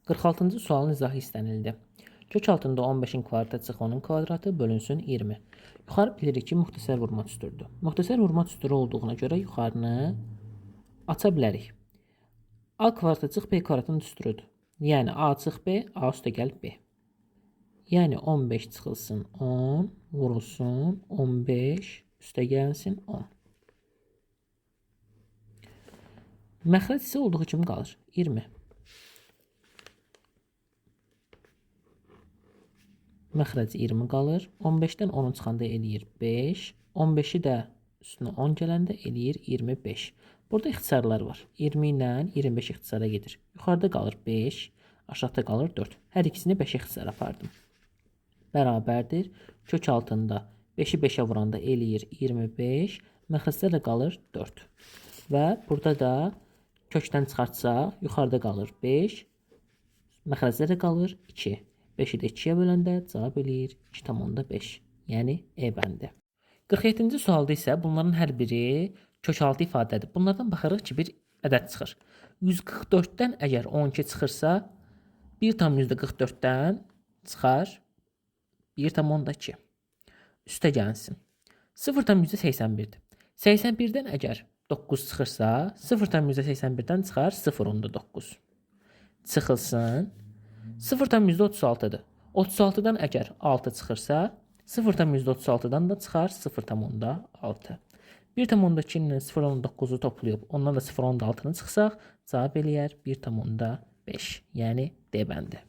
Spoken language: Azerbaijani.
46-cı sualın izahı istənildi. Kök altında 15-in kvadratı çıx 10-un kvadratı bölünsün 20. Yuxarı bilirik ki, müxtəsər vurma düsturudur. Müxtəsər vurma düsturu olduğuna görə yuxarını aça bilərik. A kvadratı çıx B kvadratının düsturudur. Yəni A çıx B, A üstə gəl B. Yəni 15 çıxılsın 10, vurulsun 15 üstə gəlsin 10. Məxrəc isə olduğu kimi qalır. 20. Məxrəc 20 qalır. 15-dən 10-u çıxanda eləyir 5. 15-i də üstünə 10 gələndə eləyir 25. Burada ixtisarlar var. 20 ilə 25 ixtisara gedir. Yuxarıda qalır 5, aşağıda qalır 4. Hər ikisini 5 ixtisara apardım. Bərabərdir. Kök altında 5-i 5-ə vuranda eləyir 25. Məxrəcdə də qalır 4. Və burada da kökdən çıxartsaq, yuxarıda qalır 5, məxrəcdə də qalır 2. 5-i də 2-yə böləndə cavab eləyir 2,5, yəni E bəndi. 47-ci sualda isə bunların hər biri kök altı ifadədir. Bunlardan baxırıq ki, bir ədəd çıxır. 144-dən əgər 12 çıxırsa, 1,44-dən çıxar 1,2. Üstə gəlsin. 0,81-dir. 81-dən əgər 9 çıxırsa, 0,81-dən çıxar 0,9. Çıxılsın. 0,36-dır. 36-dan əgər 6 çıxırsa, 0,36-dan da çıxar 0,6. 1,2 ilə 0,9-u toplayıb, ondan da 0,6-nı çıxsaq, cavab eləyər 1,5, yəni D bəndi.